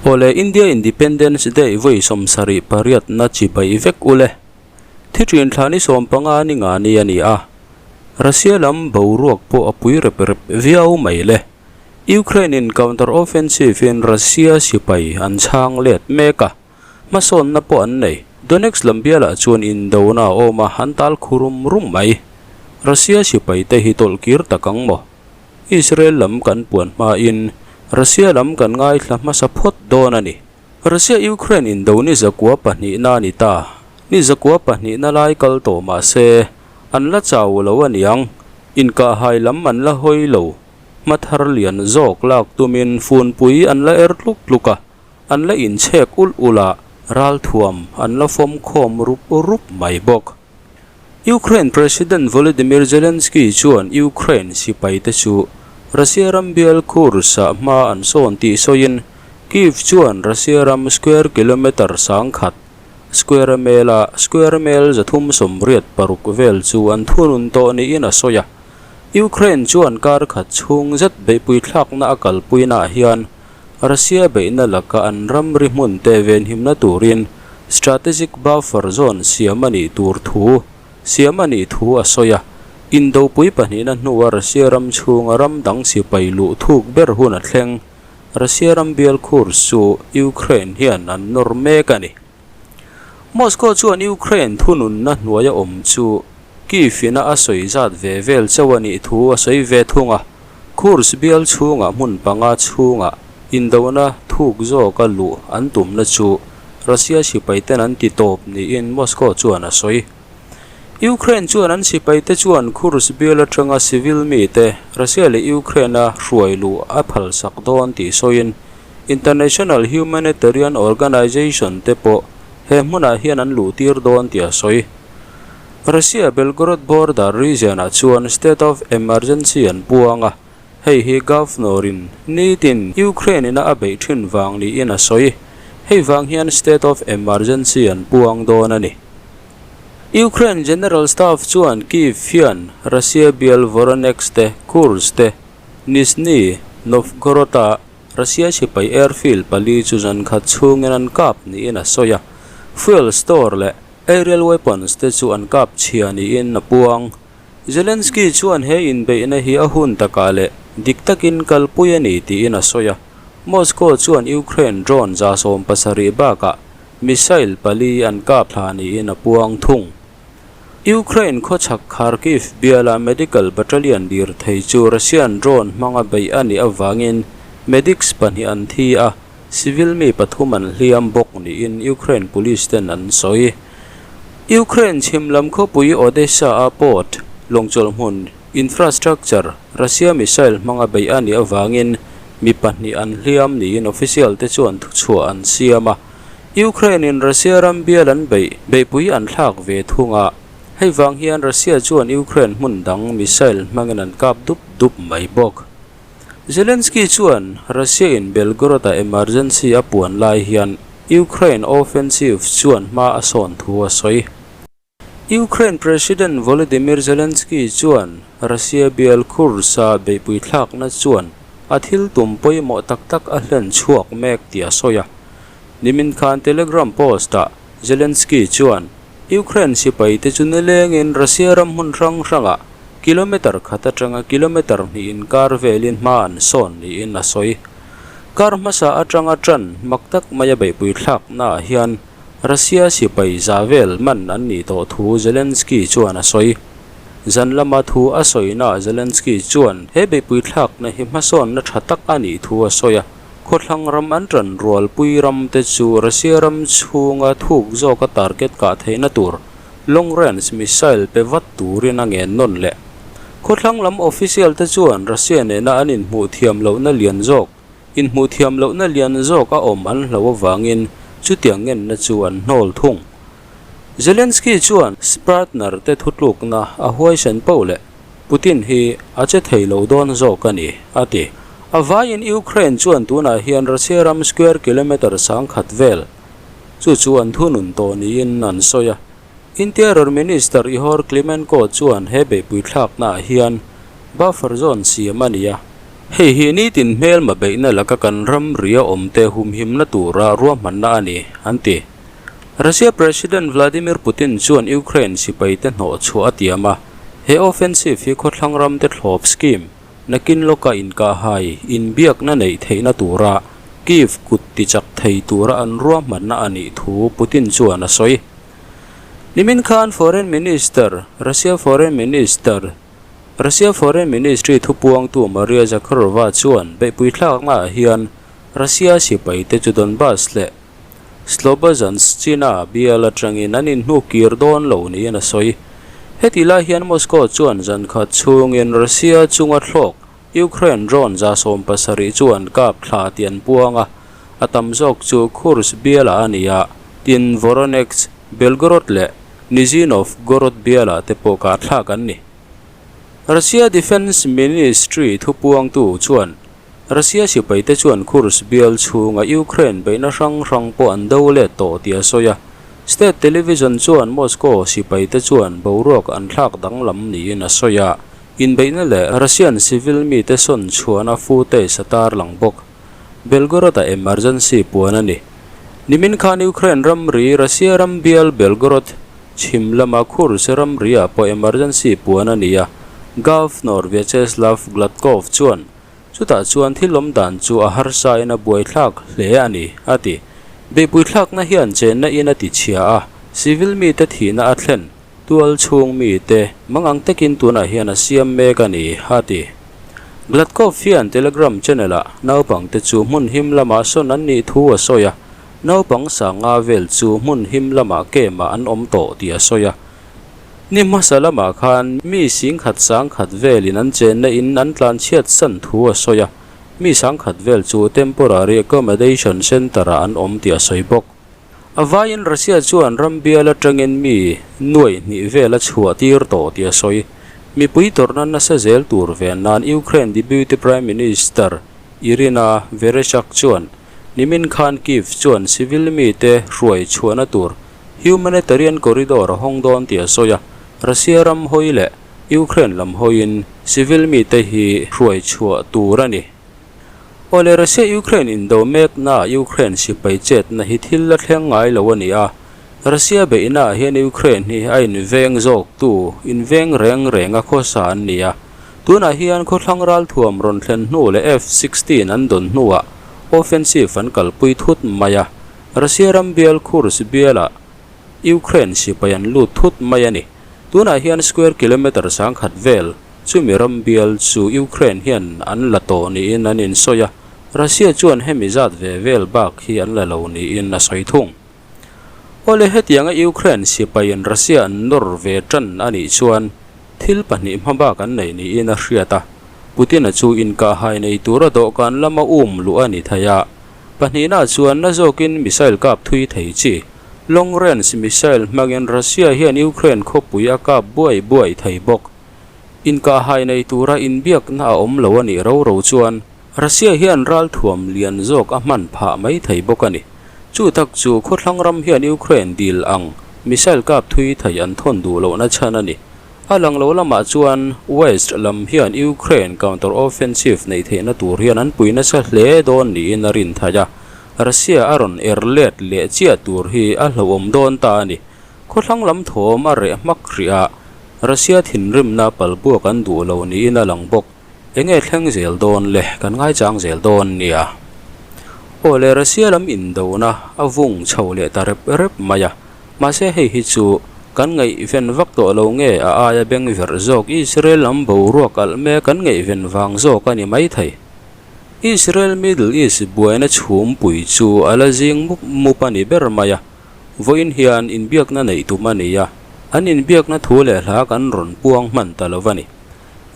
Awle India Independence Day vawi 78 na chibai vek ule. Thi thin thla ni 15 ni nga ni ani a. Russia lam boruak pawh a pui rep rep viau mai le. Ukraine in counter offensive in Russia sipai an chhang let mek a. Hmasawn na pawh an nei. Donetsk lam bialah chuan indona a awm a, an tal khurum rum mai. Russia sipai te hi tawlh kir tak ang maw? Israel lam kan puan hmain Russia lam kan ngaithla hmasa phawt dawn a ni. Russia-Ukraine indo ni 12 na ni ta. Ni 12 na lai kal tawh mah se, an la chau lo a niang. Inkahhai lam an la hawi lo. Hmathar lian zawk lak tumin funpui an la er tluk tluk a, an la inchhek ulh ulh a, ralthuam an la fawm khawm rup rup mai bawk. Ukraine President Volodymyr Zelensky chuan Ukraine sipaite chu Russia ram bial Kursk-ah hma an sawn tih sawiin Kyiv chuan Russia ram square kilometre 1000, square mel-a square mel 386 vel chu an thunun tawh niin a sawi a. Ukraine chuan kar khat chhung zet beihpui thlakna a kalpuinaah hian Russia beihna laka an ramri hmun te venhimna turin strategic buffer zone siam a nih tur thu siam a nih thu a sawi a. Indopui pahnihna hnua Russia ram chhunga ram dang sipai luh thuk ber hun a thleng. Russia ram bial Kursk chu Ukraine hian an nawr mek a ni. Moscow chuan Ukraine thununna hnuaia awm chu Kyiv ina a sawi zat ve vel chauh a nih thu a sawi ve thung a. Kursk bial chhungah hmun panga chhungah indona thuk zawka luh an tumna chu Russia sipaiten an ti tawp niin Moscow chuan a sawi. Ukraine chuan an sipaite chuan Kursk bial atanga civil mite Russia leh Ukraine-a hruai luh a phalsak dawn tih sawiin International Humanitarian Organization te pawh he hmunah hian an luh tir dawn tih a sawi. Russia Belgorod border region ah chuan state of emergency an puang a, hei hi governor in nitin Ukraine ina a beih thin vang niin a sawi. Hei vang hian state of emergency an puang dawn a ni. Ukraine General Staff chuan Kyiv hian Russia bial Voronezh te, Kursk te, Nizhny Novgorod ah Russia sipai airfield pali chu zan khat chhungin an kap niin a sawi a, fuel store leh aerial weapons te chu an kap chhia niin a puang. Zelensky chuan he inbeihna hi a hun takah leh dik takin kalpui a ni tiin a sawi a, Moscow chuan Ukraine drone 70 bakah missile pali an kap thla niin a puang thung. Ukraine khawchhak Kharkiv biala medical battalion dir thei chu Russian drone hmanga beih a nih avangin medics pahnih an thi a, civil mi pathum an hliam bawk niin Ukraine police ten an sawi. Ukraine chhim lam khawpui Odesa-a port, lawngchawlh hmun, infrastructure, Russia missile hmanga beih a nih avangin mi pahnih an hliam niin official te chuan thuchhuah an siam a. Ukraine in Russia ram bial an beih, beihpui an thlak ve thung a, hei vang hian Russia chuan Ukraine hmun dang missile hmangin an kap dup dup mai bawk. Zelensky chuan Russia in Belgorod-a emergency a puan lai hian Ukraine offensive chuan hma a sawn thu a sawi. Ukraine President Volodymyr Zelensky chuan Russia bial Kursk-a beihpui thlakna chuan a thil tum pawimawh tak tak a hlen chhuak mek tih a sawi a. Nimin khan Telegram post-ah Zelensky chuan Ukraine sipaite chu nilengin Russia ram hmun hrang hrangah kilometre khat atanga kilometre hnih inkar velin hma an sawn niin a sawi. Kar hmasa atanga tan mak tak maia beihpui thlaknaah hian Russia sipai za vel man an nih tawh thu Zelensky chuan a sawi. Zan lama thu a sawinaah Zelensky chuan he beihpui thlakna hi hmasawnna tha tak a nih thu a sawi a. Khawthlang ram an tan rualpui ram te chu Russia ram chhunga thuk zawka target kah theihna tur long range missile pe vat turin a ngen nawn leh. Khawthlang lam official te chuan Russia nena an inhmuh thiam lohna lian zawk inhmuh thiam lohna lian zawk a awm an hlo avangin chutiang ngenna chu an hnawl thung. Zelensky chuan partner te thutlukna a huaisen poh leh Putin hi a che thei lo dawn zawk a ni, a ti. A vaiin Ukraine chuan tunah hian Russia ram square kilometre 1000 vel chu chu an thunun tawh niin an sawi a. Interior Minister Ihor Klimenko chuan he beihpui thlaknaah hian buffer zone siam a ni a. Hei hi nitin hmelma beihna laka kan ramria awmte humhimna tura ruahmanna a ni, an ti. Russia President Vladimir Putin chuan Ukraine sipaite hnawh chhuah a tiam a, he offensive hi khawthlang ramte thlawp scheme nakin lawka inkahhai inbiakna neih theihna tura Kyiv kut tichak thei tura an ruahmanna a nih thu Putin chuan a sawi. Nimin khan Foreign Minister, Russia Foreign Minister, Russia Foreign Ministry thupuangtu Maria Zakharova chuan beihpui thlaknaah hian Russia sipaite chu Donbas leh Slobozhanshchina bial atangin an inhnukir dawn lo niin a sawi. Heti lai hian Moscow chuan zan khat chhungin Russia chunga thlawk Ukraine drone 70 chu an kap thla tih an puang a, a tam zawk chu Kursk bialah a ni a, tin Voronezh, Belgorod leh Nizhny Novgorod bialah te pawh kah thlak an ni. Russia Defence Ministry thupuangtu chuan Russia sipaite chuan Kursk bial chhunga Ukraine beihna hrang hrang pawh an do let tawh tih a sawi a. State television chuan Moscow sipaite chuan boruak an thlak danglam niin a sawi a, inbeihna leh Russian civil mite sawn chhuahna footage a tarlang bawk. Belgorod-a emergency puan a ni. Nimin khan Ukraine ramri Russia ram bial Belgorod chhim lama Kursk ramriah pawh emergency puan a ni a, Governor Vyacheslav Gladkov chuan chutah chuan thil awm dan chu a harsain a buaithlak hle a ni, a ti. Beihpuithlakna hian chenna in a ti chhia a, civil mite thihna a thlen. Tual chhung mite mangang takin tunah hian a siam mek a ni, a ti. Gladkov hian Telegram channel-ah naupangte chu hmun him lamah sawn an nih thu a sawi a, naupang sanga vel chu hmun him lamah camp-ah an awm tawh tih a sawi a. Ni hmasa lamah khan mi singkhat sangkhat velin an chenna in an tlanchhiat san thu a sawi a, mi sangkhat vel chu temporary accommodation centre-ah an awm tih a sawi bawk. A vaiin Russia chuan ram bial atangin mi nuaih hnih vel a chhuah tir tawh tih a sawi. Mipui tawrhna nasa zel tur ven nan Ukraine Deputy Prime Minister Iryna Vereshchuk chuan nimin khan Kyiv chuan civil mite hruai chhuahna tur humanitarian corridor a hawng dawn tih a sawi a, Russia ram hawi leh Ukraine lam hawiin civil mite hi hruai chhuah tur a ni. Awle Russia-Ukraine indo meknaah Ukraine sipai chetna hi thil la thleng ngai lo a ni a, Russia beihnaah hian Ukraine hi a inveng zawktu, inveng reng renga khawsa an ni a. Tunah hian khawthlang ralthuam rawn thlen hnu leh F-sixteen an dawn hnuah offensive an kalpui thut mai a, Russia ram bial Kursk bialah Ukraine sipai an lut thut mai a ni. Tunah hian square kilometre 10,000 vel Chumi ram bial chu Ukraine hian an la tawh niin an insawi a, Russia chuan hemi zat ve vel bak hi an la lo niin a sawi thung. Awle hetianga Ukraine sipaiin Russia an nawr ve tan a nih chuan thil pahnih hma bak an nei niin a hriat a, Putin-a chu inkahhai nei tura dawhkan lama um luh a ni thei a, pahnihna chuan na zawkin missile kap thui thei chi, long range missile hmangin Russia hian Ukraine khawpui a kap buai buai thei bawk. Inkahhai nei tura inbiakna a awm lo a nih ro ro chuan Russia hian ralthuam lian zawk a hman phah mai thei bawk a ni. Chu tak chu khawthlang ram hian Ukraine dil ang missile kap thui thei an thawn duh lohna chhan a ni. A lang lo lamah chuan West lam hian Ukraine counter offensive neih theihna tur hian an pui nasa hle dawn niin a rin thai a, Russia a rawn er let leh chiah tur hi a hlauhawm dawn ta a ni. Khawthlang lam thawm a reh hmak hrih a, Russia thinrimna palbuak an duh lo niin a lang bawk. Enge thleng zel dawn le, kan ngaichang zel dawn nia. Aw le, Russia lam indona a vung chho leh ta rep rep mai a, mahse hei hi chu kan ngaihven vak tawh lo nge a aia beng verh zawk Israel lam boruak alh mek kan ngaihven vang zawk a ni maithei. Israel Middle East buaina chhumpui chu a la zing mup mup a ni ber mai a. Vawiin hian inbiakna neih tum a ni a, an inbiakna thu leh hla kan rawn puang hman ta lo a ni.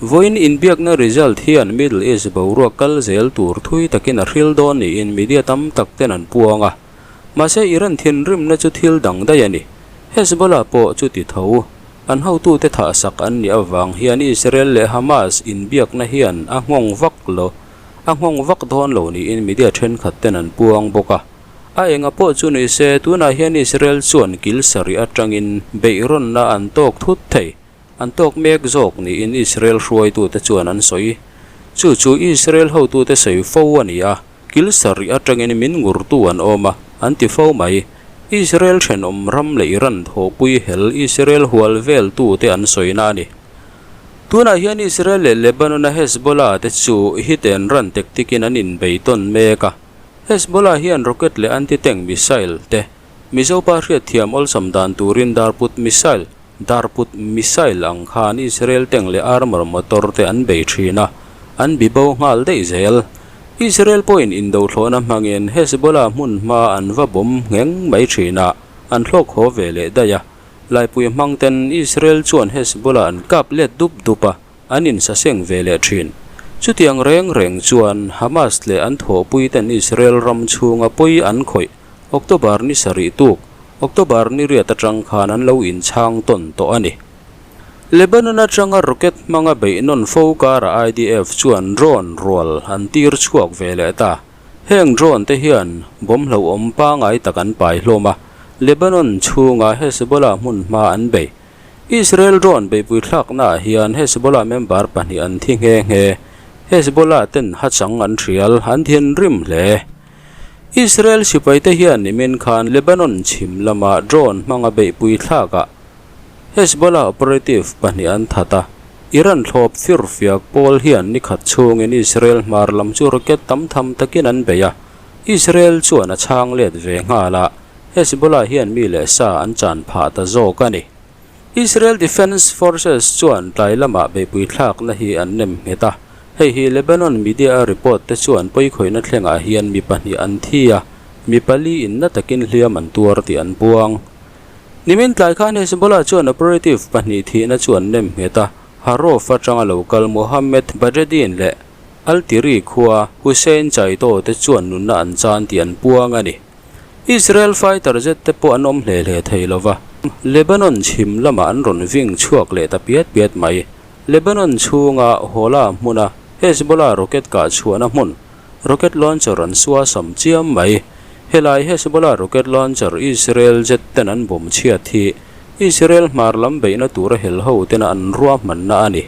Vawiin inbiakna result hian Middle East boruak kal zel tur thui takin a hril dawn niin media tam tak ten an puang a. Mahse Iran thinrimna chu thil dang daih a ni. Hezbollah pawh chuti tho. An hotute thahsak an nih avang hian Israel leh Hamas inbiakna hian a nghawng vak lo a nghawng vak dawn lo niin media thenkhat ten an puang bawk a. A enga pawh chu ni se, tunah hian Israel chuan kil sarih atangin beihrawnna an tawk thut thei, an tawk mek zawk niin Israel hruaitute chuan an sawi. Chu chu Israel hotute sawi fo a ni a, kil sarih atangin min ngurtu an awm a, an ti fo mai. Israel thenawm ram leh Iran thawhpui hel Israel hual veltute an sawina a ni. Tunah hian Israel leh Lebanon-a Hezbollah te chu hit and run tactic in an inbei tawn mek a. Hezbollah hian rocket leh anti-tank missile te Mizopa hriatthiam awlsam dan turin darput missile, darput missile ang khan Israel tank leh armor motor te an bei thin a, an bi bo nghal daih zel. Israel pawhin indothlawhna hmangin Hezbollah hmun hma an va bawm ngheng mai thin a, an hlawk haw ve leh daih a. Laipui hmang ten Israel chuan Hezbollah an kap let dup dup a, an insaseng ve leh thin. Chutiang reng reng chuan Hamas leh an thawhpui ten Israel ram chhunga pawi an khawih October ni sarih tuk, October ni riat atang khan an lo inchhang tawn tawh a ni. Lebanon atanga rocket hmanga beih nawn fo karah IDF chuan drone rual an tir chhuak ve leh ta. Heng drone te hian bomb hlauhawm pangai tak an pai hlawm a, Lebanon chhunga Hezbollah hmun hma an bei. Israel drone beihpui thlaknaah hian Hezbollah member pahnih an thi nghe nghe. Hezbollah ten hachang an hrial, an thinrim hle. Israel sipaite hian nimin khan Lebanon chhim lama drone hmanga beihpui thlakah Hezbollah operative pahnih an that a, Iran thlawp firfiak pawl hian nikhat chhungin Israel hmar lam chu rocket tam tham takin an bei a, Israel chuan a chhang let ve nghal a, Hezbollah hian mi leh sa an chan phah ta zawk a ni. Israel Defense Forces chuan tlai lamah beihpui thlakna hi an nem nghet a, hei hi Lebanon media a report te chuan pawikhawihna thlengah hian mi pahnih an thi a, mi pali in na takin hliam an tuar tih an puang. Nimin tlai khan Hezbollah chuan operative pahnih thihna chu an nem nghet a, Harof atanga lo kal Mohammed Badreddin leh Al-Tiri khua Hussein Chaito te chuan nunna an chan tih an puang a ni. Israel fighter jet te pawh an awm hle hle thei lo va, Lebanon chhim lamah an rawn ving chhuak leh ta piat piat mai. Lebanon chhunga Hola hmuna Hezbollah rocket kah chhuahna hmun, rocket launcher an sua sam chiam mai. Helai Hezbollah rocket launcher Israel jet ten an bawm chhiat hi Israel hmar lam beihna tura hel ho tena an ruahmanna a ni.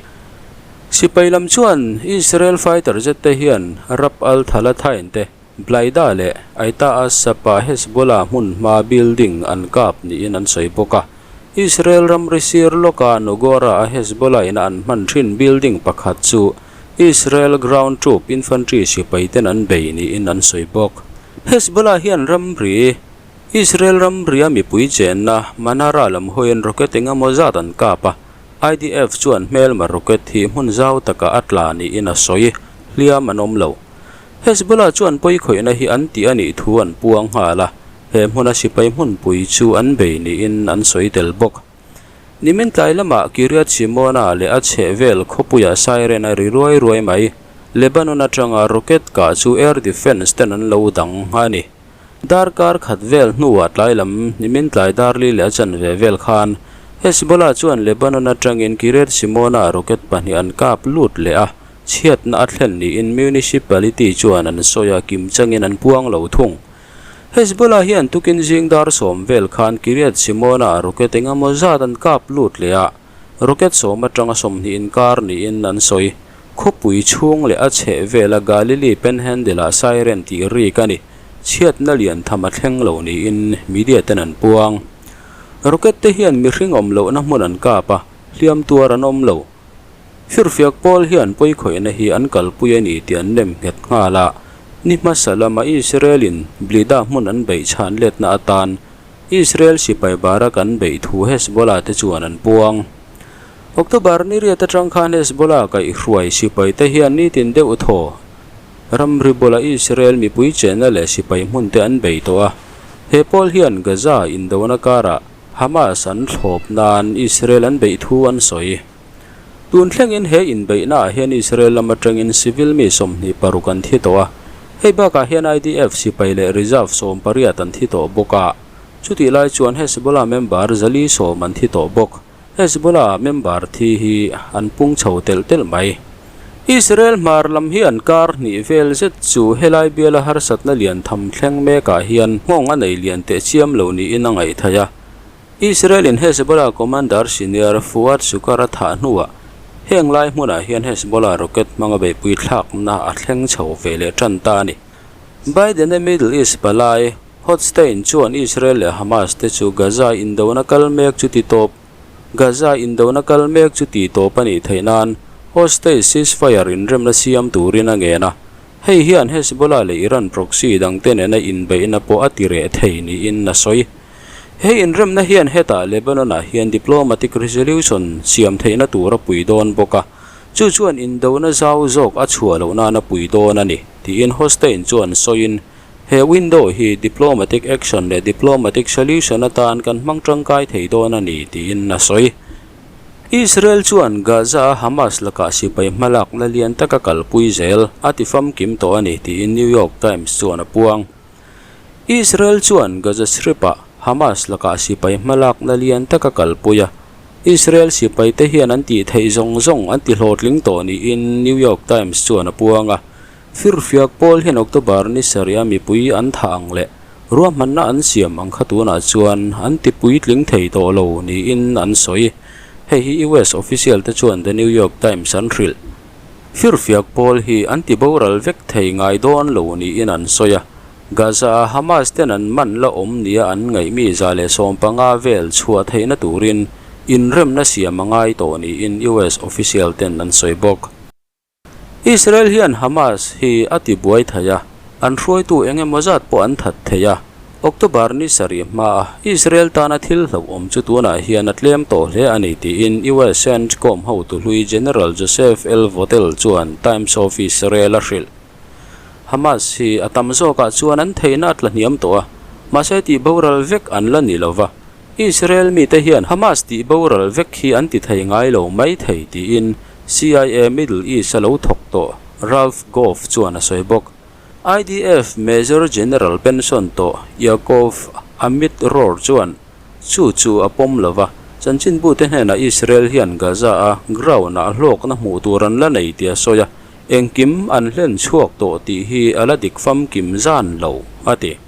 Sipai lam chuan Israel fighter jet te hian Rab al-Thalathain te, Blaida leh Aita As-Sapa Hezbollah hmun hma building an kap niin an sawi bawk a. Israel ramri sir lawka Nogora a Hezbollah ina an hman thin building pakhat chu Israel ground troop infantry sipai ten an bei niin an sawi bawk. Hezbollah hian ramri Israel ramria mipui chenna Manara lam hawiin rocket engemaw zat an kap a, IDF chuan hmelma rocket hi hmun zau takah a tla niin a sawi, hliam an awm lo. Hezbollah chuan pawikhawihna hi an tih a nih thu an puang nghal a, he hmuna sipai hmunpui chu an bei niin an sawi tel bawk. Nimin tlai lamah Kiryat Shimona leh a chhehvel khawpuiah siren a ri ruai ruai mai. Lebanon atanga rocket kah chu air defence ten an lo dang a ni. Darkar khat vel hnuah tlai lam nimin tlai darli leh a chanve vel khan Hezbollah chuan Lebanon atangin Kiryat Shimona rocket pahnih an kap lut leh a. Chhiatna a thlen niin Municipality chuan an sawi a, kim changin an puang lo thung. Hezbollah hian tukin zing dar sawm vel khan Kiryat Shimona-ah rocket engemaw zat an kap lut leh a, rocket sawm atanga 20 inkar niin an sawi. Khawpui chhung leh a chheh vela Galilee Panhandle-ah siren tih rik a ni. Chhiatna lian tham a thleng lo niin media ten an puang. Rocket te hian mihring awm lohna hmun an kap a, hliam tuar an awm lo. Firfiak pawl hian pawikhawihna hi an kalpui a ni tih an nem nghet nghal a, ni hmasa lama Israel-in Blida hmun an beih chhan letna atan Israel sipai barak an beih thu Hezbollah te chuan an puang. October ni riat atang khan Hezbollah kaihhruai sipai te hian nitin deuh thaw ramri bula Israel mipui chenna leh sipai hmun te an bei tawh a, he pawl hian Gaza indona karah Hamas an thlawp nan Israel an beih thu an sawi. Tun thlengin he inbeihnaah hian Israel lam atangin civil mi 26 an thi tawh a, hei bakah hian IDF sipai leh reserve 18 an thi tawh bawk a. Chutih lai chuan Hezbollah member 410 an thi tawh bawk. Hezbollah member thi hi an pung chho telh telh mai. Israel hmar lam hi an kar hnih vel zet chu helai biala harsatna lian tham thleng mekah hian nghawng a nei lian teh chiam lo niin a ngaih theih a. Israel-in Hezbollah commander senior Fuad Shukr a thah hnuah Heng lai hmunah hian Hezbollah rocket hmanga beihpui thlakna a thleng chho ve leh tan ta a ni. Biden-a Middle East palai, Hochstein chuan Israel leh Hamas te chu Gaza indona kal mek chu ti tawp Gaza indona kal mek chu ti tawp a nih theih nan hostage ceasefire inremna siam turin a ngen a. Hei hian Hezbollah leh Iran proxy dangte nena inbeihna pawh a ti reh thei niin a sawi. He inremna hian hetah Lebanon-ah hian diplomatic resolution siam theihna tur a pui dawn bawk a, chu chuan indona zau zawk a chhuah loh nan a pui dawn a ni, tiin Hochstein chuan sawiin, He window hi diplomatic action leh diplomatic solution atan kan hmang tangkai thei dawn a ni, tiin a sawi. Israel chuan Gaza-a Hamas lakah sipai hmalakna lian taka kalpui zel a ti famkim tawh a ni, tiin New York Times chuan a puang. Israel chuan Gaza Strip-ah Hamas lakah sipai hmalakna lian taka kalpui a, Israel sipaite hian an tih theih zawng zawng an ti hlawhtling tawh niin New York Times chuan a puang a. Firfiak pawl hian October ni sarih a mipui an thah ang leh ruahmanna an siam ang kha tunah chuan an ti puitling thei tawh lo niin an sawi. Hei hi US official te chuan The New York Times an hrilh. Firfiak pawl hi an ti boral vek thei ngai dawn lo niin an sawi a. Gaza-a Hamas ten an man la awm nia an ngaihmi 115 vel chhuah theihna turin inremna siam a ngai tawh niin US official ten an sawi bawk. Israel hian Hamas hi a ti buai thei a, an hruaitu eng emaw zat pawh an that thei a. October ni sarih hmaa Israel tana thil hlauhawm chu tunah hian a tlem tawh hle a ni tiin US CENTCOM hotu hlui General Joseph L. Votel chuan Times of Israel a hrilh. Hamas hi a tam zawkah chuan an theihna a tla hniam tawh a, mahse tih boral vek an la ni lo va. Israel mite hian Hamas tih boral vek hi an ti thei ngai lo mai thei tiin CIA Middle East a lo thawk tawh Ralph Goff chuan a sawi bawk. IDF Major General pension tawh Yaakov Amit Ror chuan chu chu a pawm lo va, chanchinbute hnenah Israel hian Gaza-a ground-ah hlawkna hmuh tur an la nei tih a sawi a, engkim an hlen chhuak tawh tih hi a la dik famkim zan lo, a ti.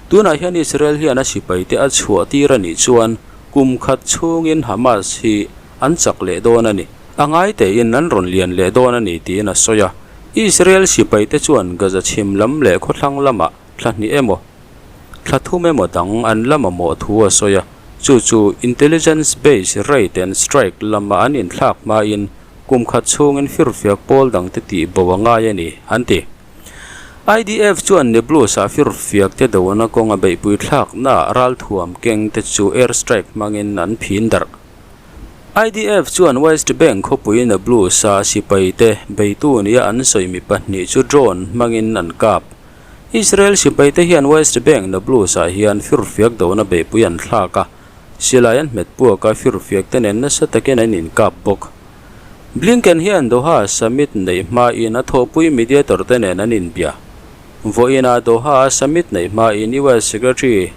Tunah hian Israel hian a sipaite a chhuah tir a nih chuan kum khat chhungin Hamas hi an chak leh dawn a ni. A ngai tein an rawn lian leh dawn a ni tiin a sawi a. Israel sipaite chuan Gaza chhim lam leh khawthlang lamah thla hnih emaw, thla thum emaw dang an la mamawh thu a sawi a. Chu chu intelligence based raid and strike lama an inthlak hmain kum khat chhungin firfiak pawl dangte tih bo a ngai a ni, an ti. IDF chuan Nablus-ah firfiak te dona kawnga beihpui thlaknaah ralthuam keng te chu air strike hmangin an phin darh. IDF chuan West Bank khawpui Nablus-a sipai te beitu nia an sawi mi pahnih chu drone hmangin an kap. Israel sipai te hian West Bank Nablus-ah hian firfiak dona beihpui an thlak a, silai an hmet puak a, firfiak te nen nasa takin an inkap bawk. Blinken hian Doha summit neih hmain a thawhpui mediator te nen an inbia. Vawiinah Doha-a summit neih hmain US Secretary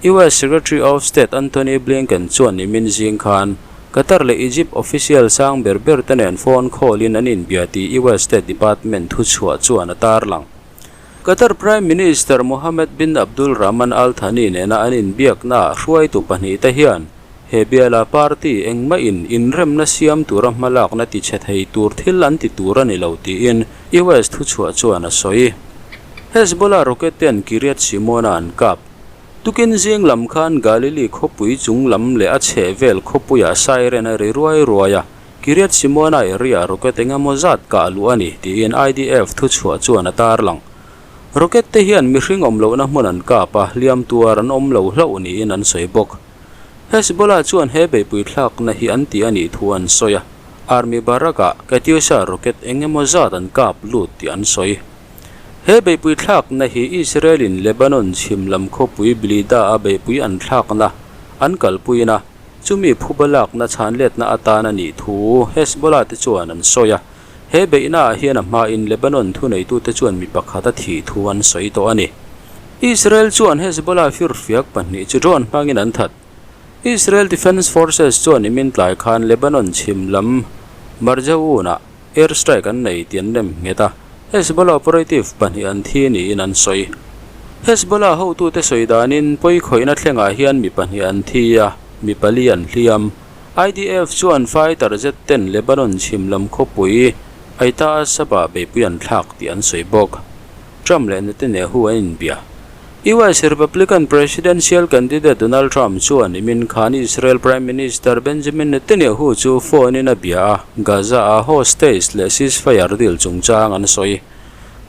US Secretary of State Antony Blinken chuan nimin zing khan Qatar leh Egypt official sang ber ber te nen phone call in an inbia tih US State Department thuchhuah chuan a tarlang. Qatar Prime Minister Mohammed bin Abdul Rahman Al Thani nena an inbiaknaah hruaitu pahnihte hian He biala party engmahin inremna siam tura hmalakna ti chhe thei tur thil an ti tur a ni lo tiin US thuchhuah chuan a sawi. Hezbollah rocket ten Kiryat Shimona an kap. Tukin zing lam khan Galilee khawpui chung lam leh a chheh vel khawpuiah siren a ri ruai ruai a, Kiryat Shimona area rocket engemaw zat kah luh a ni tiin IDF thuchhuah chuan a tarlang. Rocket te hian mihring awm lohna hmun an kap a, hliam tuar an awm lo hlauh niin an sawi bawk. Hezbollah chuan he beihpui thlakna hi an ti a nih thu an sawi a, Army barrack-ah Katyusha rocket eng emaw zat an kap lut tih an sawi. He beihpui thlakna hi Israel-in Lebanon chhim lam khawpui Blida-a beihpui an thlakna an kalpuina chumi phuba lakna chhanletna atan a nih thu Hezbollah te chuan an sawi a, he beihnaah hian a hmain Lebanon thuneitute chuan mi pakhat a thih thu an sawi tawh a ni. Israel chuan Hezbollah firfiak pahnih chu drone hmangin an that. Israel Defense Forces chuan nimin tlai khan Lebanon chhim lam Marjaoun-ah air strike an nei tih an nem nghet a, Hezbollah operative pahnih an thi niin an sawi. Hezbollah hotute sawi danin pawikhawihna thlengah hian mi pahnih an thi a, mi pali an hliam. IDF chuan fighter jet ten Lebanon chhim lam khawpui Aita Asaba beihpui an thlak tih an sawi bawk. Trump leh Netanyahu an inbia. US Republican presidential candidate Donald Trump chuan nimin khan Israel Prime Minister Benjamin Netanyahu chu phone in a bia a, Gaza-a hostage leh ceasefire deal chungchang an sawi.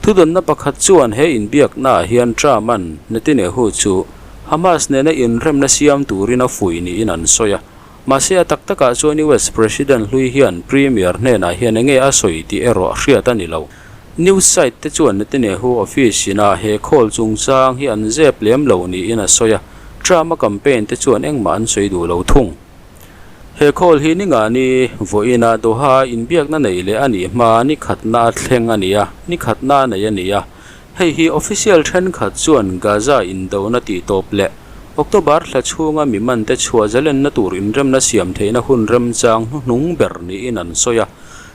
Thudawnna pakhat chuan he inbiaknaah hian Trump-a'n Netanyahu chu Hamas nena inremna siam turin a fuih niin an sawi a. Mahse a tak takah chuan US President hlui hian Premier hnenah hian enge a sawi tih erawh hriat a ni lo. News site te chuan Netanyahu office inah he call chungchang hi an zep lem lo niin a sawi a, Trump-a campaign te chuan engmah an sawi duh lo thung. He call hi ningani vawiina Doha inbiakna neih leh a nih hma ni khatna a thleng a ni a, ni khatna a nei a ni a. Hei hi official thenkhat chuan Gaza indona tih tawp leh October thla chhunga mi mante chhuah zalenna tur inremna siam theihna hun remchang hnuhnung ber niin an sawi a.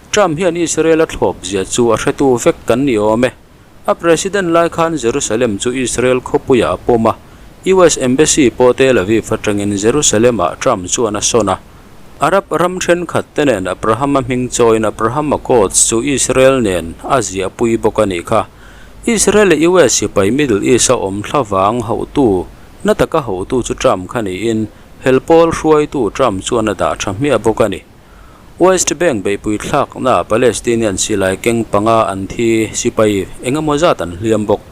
Trump hian Israel a thlawp zia chu a hretu vek kan ni awm e. A president lai khan Jerusalem chu Israel khawpuiah a pawm a, US Embassy pawh Tel Aviv atangin Jerusalem-ah Trump chuan a sawn a. Arab ram thenkhat te nen Abraham-a hming chawiin Abraham Accords chu Israel nen a ziahpui bawk a nih kha. Israel leh US sipai Middle East-a awm thlavang hauhtu, na taka hauhtu chu Trump kha niin hel pawl hruaitu Trump chuan a dah tha hmiah bawk a ni. West Bank beihpui thlaknaah Palestinian silai keng panga an thi, sipai eng emaw zat an hliam bawk.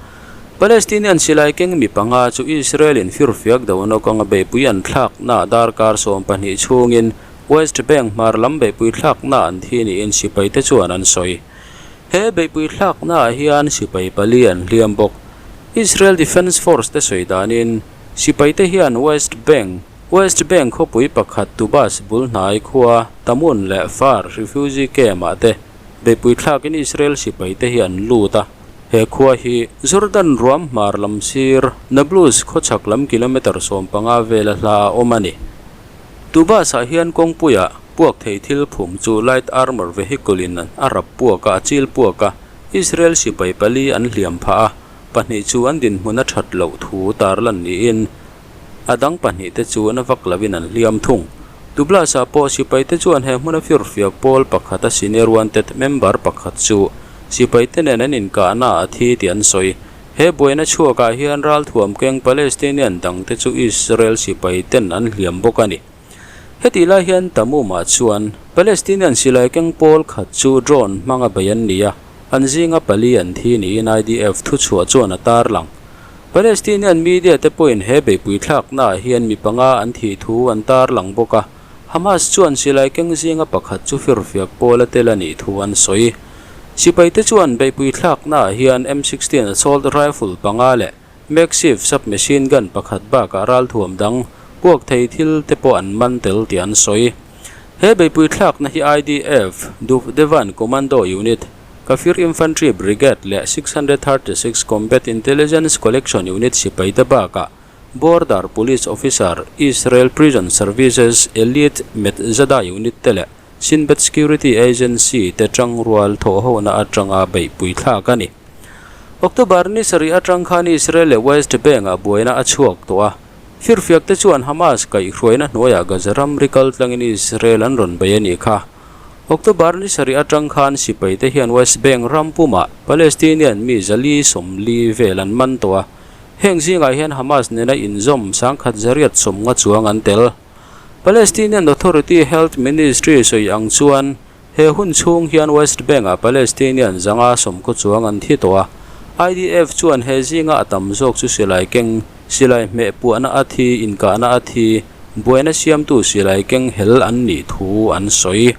Palestinian silai keng mi panga chu Israel-in firfiak dohna kawnga beihpui an thlaknaah darkar 12 chhungin West Bank hmar lam beihpui thlaknaah an thi niin sipaite chuan an sawi. He beihpui thlaknaah hian sipai pali an hliam bawk. Israel Defence Force te sawi danin sipaite hian West Bank West Bank khawpui pakhat Tubas bul hnai khua Tamun leh Far refugee camp ah te beihpui thlakin Israel sipai te hi an lut a. He khua hi Jordan ruam hmar lam sir Nablus khawchhak lam kilometre 15 vela hla a awm a ni. Tubas ah hian kawngpuiah puak thei thil phum chu light armour vehicle in a rap puak a, a chil puak a, Israel sipai pali an hliam phah a, pahnih chu an dinhmun a that loh thu tarlan niin A dang pahnihte chu na vak lovin an hliam thung. Tublas-ah pawh sipaite chuan he hmuna firfiak pawl pakhata senior wanted member pakhat chu sipaite nen an inkahna a thi tih an sawi. He buaina chhuakah hian ralthuam keng Palestinian dangte chu Israel sipaiten an hliam bawk a ni. Hetih lai hian Tamum-ah chuan Palestinian silai keng pawl khat chu drone hmanga bei an ni a, an zinga pali an thi niin IDF thuchhuah chuan a tarlang. Palestinian media te pawhin he beihpui thlaknaah hian mi panga an thih thu an tarlang bawk a, Hamas chuan silai keng zinga pakhat chu firfiak pawl a tel a nih thu an sawi. Sipaite chuan beihpui thlaknaah hian M 16 assault rifle panga leh makeshift submachine gun pakhat bakah ralthuam dang puak thei thil te pawh an man tel tih an sawi. He beihpui thlakna hi IDF, Duvdevan Commando Unit, Kafir Infantry Brigade leh 636 Combat Intelligence Collection Unit sipaite bakah Border Police Officer, Israel Prison Services Elite Metzada Unit te leh Shin Bet Security Agency te tangrual thawhhona atanga beihpui thlak a ni. October ni sarih atang khan Israel leh West Bank-ah buaina a chhuak tawh a. Firfiak te chuan Hamas kaihhruaina hnuaiah Gaza ramri kal tlangin Israel an rawn bei a nih kha. October ni sarih atang khan sipai te hian West Bank ram pumah Palestinian mi zali 40 vel an man tawh a. Heng zingah hian Hamas nena inzawm sangkhat zariat sawmnga chuang an tel. Palestinian Authority Health Ministry sawi ang chuan he hun chhung hian West Bank-ah Palestinian zanga sawmkaw chuang an thi tawh a. IDF chuan he zinga a tam zawk chu silai keng, silai hmeh puahna a thi, inkahna a thi, buaina siamtu silai keng hel an nih thu an sawi.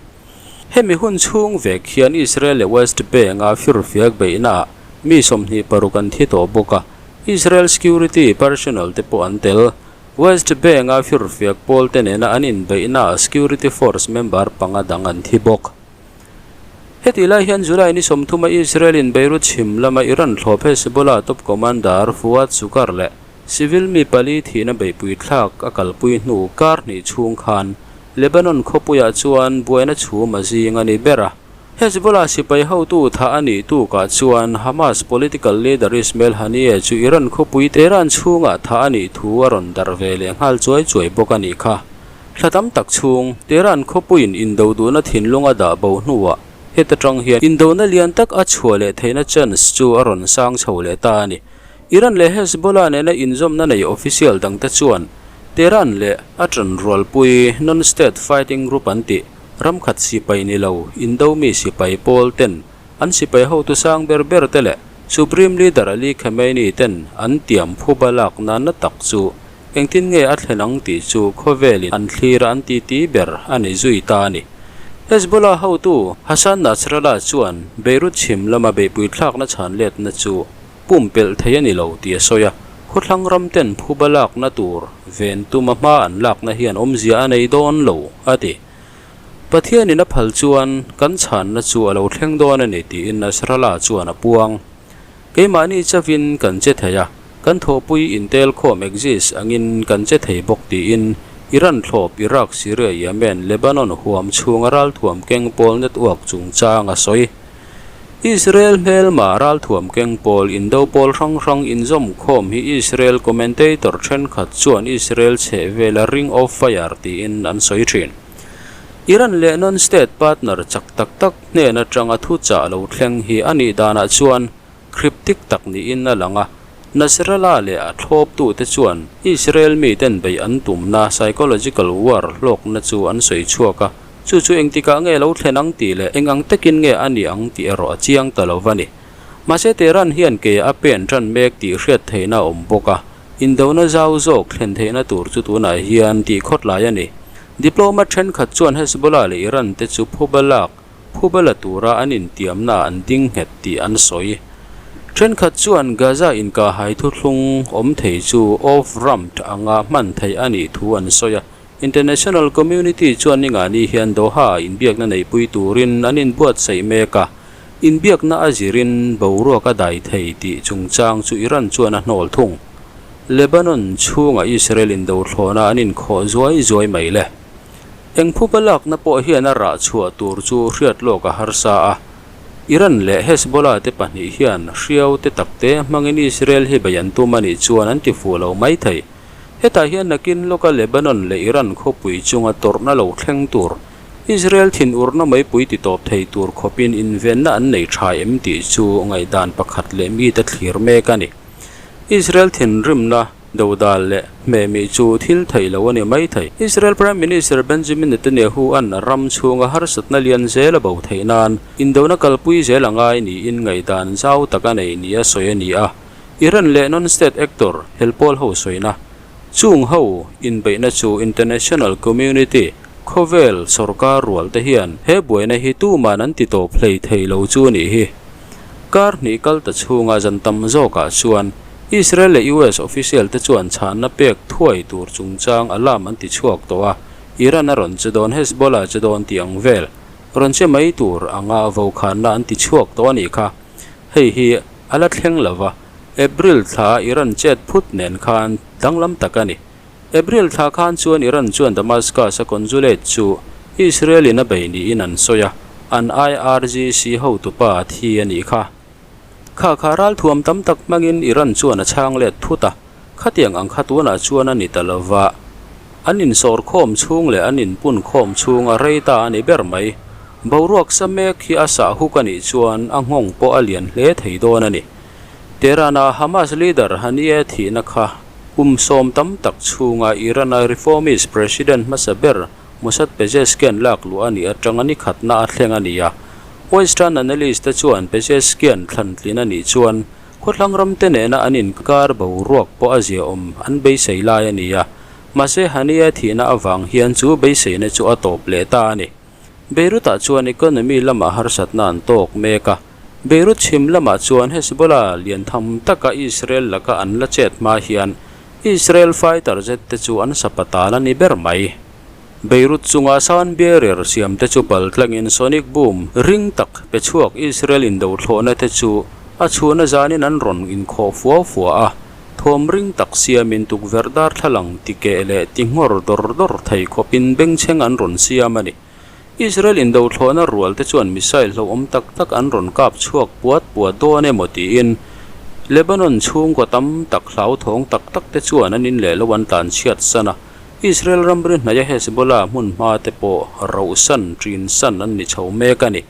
Hemi hun chhung vek hian Israel leh West Bank-a firfiak beihnaah mi 26 an thi tawh bawk a, Israel security personnel te pawh an tel. West Bank-a firfiak pawl te nena an inbeihnaah security force member panga dang an thi bawk. Hetih lai hian July ni 30 Israel-in Beirut chhim lama Iran thlawp Hezbollah top commander Fuad Shukr leh Civil mi pali thihna beihpui thlak a kalpui hnu kar hnih chhung khan Lebanon khawpuiah chuan buaina chhum a zing a ni ber a. Hezbollah sipai hotu thah a nih tukah chuan Hamas political leader Ismail Haniyeh chu Iran khawpui Tehran chhungah thah a nih thu a rawn darh ve leh nghal chuai chuai bawk a nih kha. Thla tam tak chhung, Tehran khawpuiin indo duhna thinlung a dah bo hnuah heta tang hian indona lian tak a chhuah leh theihna chance chu a rawn sang chho leh ta a ni. Iran leh Hezbollah nena inzawmna nei official dangte chuan Tehran leh a tanrualpui non-state fighting group an tih ramkhat sipai ni lo indo mi sipai pawl ten an sipai hotu sang ber ber te leh Supreme Leader Ali Khamenei ten an tiam phuba lak nana tak chu Engtin nge a thlen ang tih chu khawvelin an thlir a an titi ber a ni zui ta a ni. Hezbollah hotu Hassan Nasrallah chuan Beirut chhim lama beihpui thlakna chhan letna chu pumpelh thei a ni lo tih a sawi a, khawthlang ram ten phuba lakna tur ven tuma hma an lakna hian awmzia a nei dawn lo a ti. Pathianin a phal chuan kan chhanna chu a lo thleng dawn a ni tiin Nasrallah chuan a puang. Keimahni chavin kan che thei a, kan thawhpui intelkhawm exist angin kan che thei bawk tiin Iran thlawp Iraq, Syria, Yemen, Lebanon huam chhunga ralthuam keng pawl network chungchang a sawi. Israel hmelma ralthuam keng pawl indo pawl hrang hrang inzawm khawm hi Israel commentator thenkhat chuan Israel chhehvela ring of fire tiin an sawi thin. Iran leh non-state partner chak tak tak hnen atanga thuchah lo thleng hi a nih danah chuan cryptic tak niin a lang a. Nasrallah leh a thlawptute chuan Israel miten beih an tumna psychological war hlawkna chu an sawi chhuak a, chu chu engtikah nge lo thlen ang tih leh eng ang takin nge a nih ang tih erawh a chiang ta lo va ni. Mahse Tehran hian ke a pen tan mek tih hriat theihna a awm bawk a. Indona zau zawk thlen theihna tur chu tunah hian tih khawt lai a ni. Diplomat thenkhat chuan Hezbollah leh Iran te chu phuba lak, phuba la tura an intiamna an ding nghet tih an sawi. Thenkhat chuan Gaza inkahhai thuthlung awm thei chu off-ramp anga hman theih a nih thu an sawi a. International community chuan ningani hian Doha-ah inbiakna neihpui turin an inbuatsaih mek a. Inbiakna a zirin boruak a dai thei tih chungchang chu Iran chuan a hnawl thung. Lebanon chhungah Israel indothlawna an inkhawh zuai zuai mai le. Eng phupa lakna pawh hian a rah chhuah tur chu hriat lawk a harsa a. Iran leh Hezbollah te pahnih hian hriau te takte hmangin Israel hi bei an tum a nih chuan an ti fuh lo mai thei. Hetah hian nakin lawka Lebanon leh Iran khawpui chunga tawrhna lo thleng tur, Israel thinurna meipui ti tawp thei tur khawpin invenna an nei tha em tih chu ngaihdan pakhat leh mite thlir mek a ni. Israel thinrimna dodal leh hmehmih chu thil theih lo a ni mai thei. Israel Prime Minister Benjamin Netanyahu-a'n ram chhunga harsatna lian zel a bo theih nan indona kalpui zel a ngai niin ngaihdan zau tak a nei nia sawi a ni a. Iran leh non-state actor helpawl ho sawina, chung ho inbeihna chu international community, khawvel sorkar rual te hian he buaina hi tuman an ti tawp hlei thei lo chu a nih hi. Kar hnih kal ta chhunga zan tam zawkah chuan Israel leh US official te chuan chhanna pek thuai tur chungchang alarm an ti chhuak tawh a, Iran a rawn che dawn Hezbollah che dawn tih ang vel rawn che mai tur anga vokhanna an ti chhuak tawh a nih kha. Hei hi a la thleng lo va, April thla Iran chet phut nen khan danglam tak a ni. April thla khan chuan Iran chuan Damascus-a consulate chu Israel-in a bei niin an sawi a, an IRGC hotupa a thi a nih kha. Kha kha ralthuam tam tak hmangin Iran chuan a chhang let thut a, khatiang ang kha tunah chuan a ni ta lo va. An insawrkhawm chhung leh an inpunkhawm chhung a rei ta a ni ber mai. Boruak sa mek hi a sah huk a nih chuan a nghawng pawh a lian hle thei dawn a ni. Tehran-a Hamas leader Haniyeh thihna kha kum sawm tam tak chhunga Iran-a reformist president hmasa ber Mossad Pezeshkian lak luh a nih atanga ni khatna a thleng a ni a. Western analyst te chuan Pezeshkian thlantlin a nih chuan khawthlang ramte nena an inkar boruak pawh a ziaawm an beisei lai a ni a. Mahse Haniyeh thihna avang hian chu beiseina chu a tawp leh ta a ni. Beirut-ah chuan economy lamah harsatna an tawk mek a, Beirut chhim lamah chuan Hezbollah lian tham taka Israel laka an la chet hma hian Israel fighter jet te chu an sapatal a ni ber mai. Beirut chunga sound barrier siam te chu pal tlangin sonic boom ring tak pe chhuak Israel indothlawhna te chu a chhuna zanin an rawn inkhawh fua fua a, Thawm ring tak siamin tukverh darthlalang ti keh leh ti nghawr dawr dawr thei khawpin bengchheng an rawn siam a ni. Israel indothlawhna rual te chuan missile hlauhawm tak tak an rawn kap chhuak puat puat dawn emaw tiin Lebanon chhungkaw tam tak hlauthawng tak tak te chuan an in leh lo an tlan chhiat san a. Israel ramri hnaia Hezbollah hmunhma te pawh rauhsan, ṭinsan an ni chho mek a ni.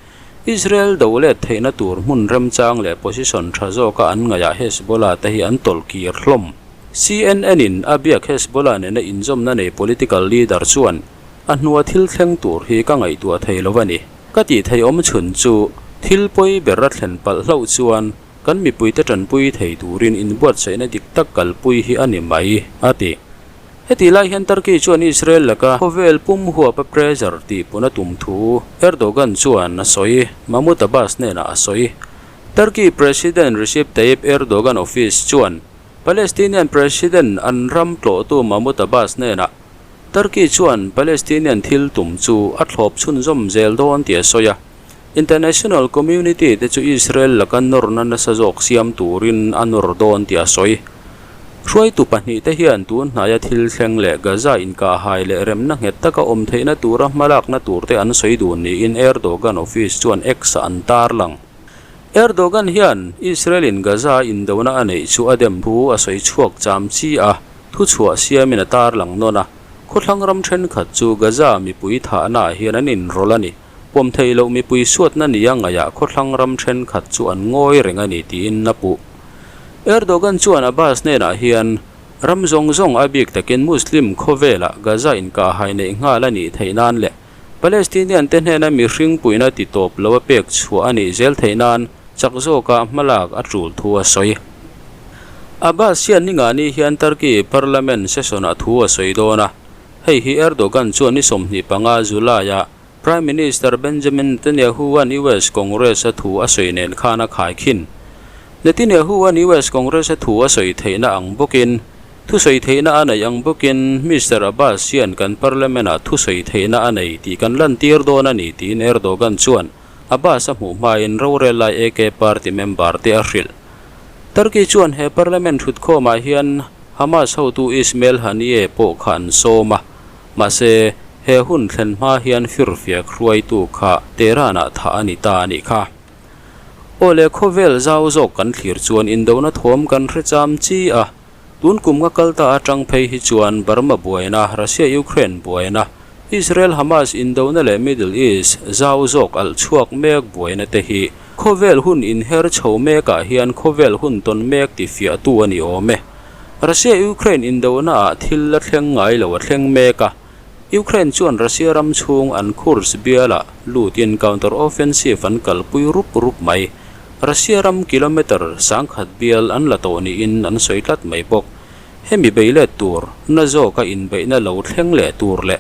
Israel do let theihna tur hmun remchang leh position tha zawka an ngaihah Hezbollah te hi an tawlh kir hlawm. CNN-in a biak Hezbollah nena inzawmna nei political leader chuan, A hnua thil thleng tur hi ka ngaihtuah thei lo a ni. Ka tih theih awm chhun chu thil pawi ber a thlen palh hlauh chuan kan mipuite tanpui thei turin inbuatsaihna dik tak kalpui hi a ni mai, a ti. Heti lai hian Turkey chuan Israel laka khawvel pum huapa pressure tih pun a tum thu Erdogan chuan a sawi, Mahmoud Abbas hnenah a sawi. Turkey President Recep Tayyip Erdogan office chuan Palestinian President an ram tlawhtu Mahmoud Abbas hnenah Turkey chuan Palestinian thil tum chu a thlawp chhunzawm zel dawn tih a sawi a. International community te chu Israel laka nawrna nasa zawk siam turin a nawr dawn tih a sawi. Hruaitu pahnihte hian tun hnaia thil thleng leh Gaza inkahhai leh remna nghet taka awm theihna tura hmalakna turte an sawi dun niin Erdogan office chuan X-ah an tarlang. Erdogan hian Israel-in Gaza indona a neih chu a dem thu a sawi chhuak cham chi a, thuchhuah siamin a tarlang nawn a. Khawthlang ram thenkhat chu Gaza mipui thahnaah hian an inrawlh a ni. Pawm theih loh mipui suatna nia ngaihah khawthlang ram thenkhat chu an ngawi reng a ni tiin a puh. Erdogan chuan Abbas hnenah hian ram zawng zawng a bik takin Muslim khawvelah Gaza inkahhai neih nghal a nih theih nan leh Palestinian te hnena mihring puihna ti tawp lo a pek chhuah a nih zel theih nan chak zawkah hmalak a tul thu a sawi. Abbas hian ningani hian Turkey Parliament session-ah thu a sawi dawn a, hei hi Erdogan chuan ni 25 July-ah Prime Minister Benjamin Netanyahu-a'n US Congress-a thu a sawi nen khan a khaikhin. Netanyahu-a'n US Congress-a thu a sawi theihna ang bawkin, thusawi theihna a neih ang bawkin Mister Abbas hian kan Parliament-ah thusawi theihna a nei tih kan lantir dawn a ni tiin Erdogan chuan Abbas a hmuh hmain rorel lai AK Party member te a hrilh. Turkey chuan he Parliament thutkhawmah hian Hamas hotu Ismail Haniyeh pawh kha an sawm a. Mahse, he hun thlen hma hian firfiak hruaitu kha Tehran-ah thah a ni ta a nih kha. Aw le khawvel zau zawk kan thlir chuan indona thawm kan hre cham chi a, tun kum nga kal ta atang phei hi chuan Burma buaina, Russia-Ukraine buaina, Israel-Hamas indona leh Middle East zau zawk alh chhuak mek buaina te hi khawvel hun inher chho mekah hian khawvel hun tawn mek tifiahtu a ni awm e. Russia-Ukraine indonaah thil la thleng ngai lo a thleng mek a, Ukraine chuan Russia ram chhung an Kursk bialah lutin counter-offensive an kalpui rup rup mai. Russia ram kilometre 10,000 bial an la tawh niin an sawi tlat mai bawk. Hemi bei let tur na zawka inbeihna lo thleng leh tur leh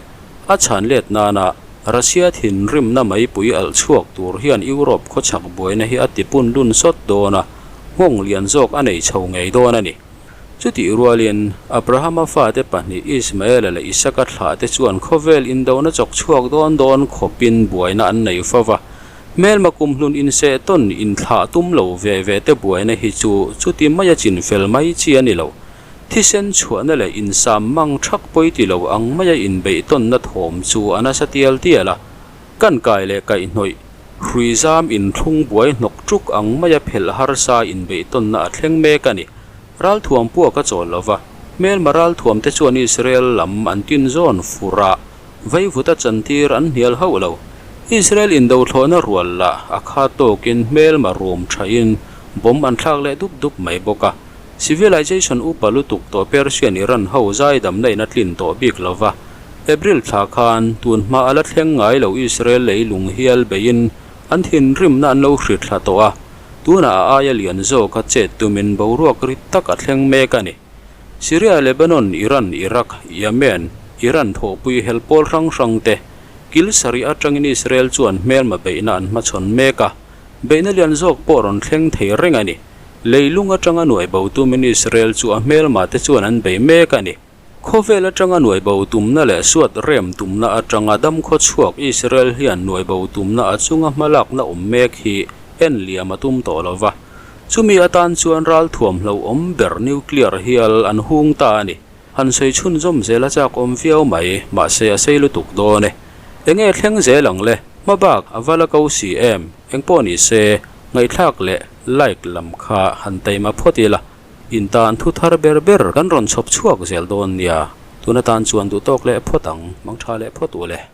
a chhan let nana Russia thinrimna meipui alh chhuak tur hian Europe khawchhak buaina hi a tipun lun sawt dawn a, nghawng lian zawk a nei chho ngei dawn a ni. Chutih rualin, Abrahama fate pahnih Ismaela leh Isaka thlahte chuan khawvel indona chawk chhuak dawn dawn khawpin buaina an nei fo va. Hmelma kumhlun inseh tawn inthlah tum lo ve ve te buaina hi chu chuti maia chinfel mai chi a ni lo. Thisen chhuahna leh insam mang thak pawi ti lo ang maia inbeih tawnna thawm chu a nasa tial tial a. Kan kai leh kaihhnawih, hrui zam inthlung buai hnawk tuk ang maia phelh harsa inbeih tawnna a thleng mek a ni. Ralthuam puak a chawl lo va, hmelma ralthuam te chuan Israel lam an tin zawn fur a, veivuta chantir an hnial hauh lo. Israel indothlawhna rual lah a kha tawkin hmelma rum thain bomb an thlak leh dup dup mai bawk a. Civilization upa lutuk tawh Persian Iran ho zaidamna in a tlin tawh bik lo va, April thla khan tun hma a la thleng ngai lo Israel leilung hial beiin an thinrimna an lo hri thla tawh a, tunah a aia lian zawk a chet tumin boruak rit tak a thleng mek a ni. Syria, Lebanon, Iran, Iraq, Yemen, Iran thawhpui hel pawl hrang hrang te kil sarih atangin Israel chuan hmelma beihna an hmachhawn mek a, beihna lian zawk pawh rawn thleng thei reng a ni. Leilung atanga nuai bo tumin Israel chu a hmelma te chuan an bei mek a ni. Khawvel atanga nuai bo tumna leh suat rem tumna atanga dam khaw chhuak Israel hian nuai bo tumna a chunga hmalakna awm mek hi en liam a tum tawh lo va. Chumi atan chuan ralthuam hlauhawm ber nuclear hial an hung ta a ni. Han sawi chhunzawm zel a chak awm viau mai, mahse a sei lutuk dawn e. Enge thleng zel ang le? Hmabak a va la ko si em? Engpawh ni se, ngaihthlak leh like lam kha han taima phawt ila, in tan thu thar ber ber kan rawn chhawp chhuak zel dawn nia. Tun atan chuan duh tawk leh phawt ang, mangtha leh phawt u le.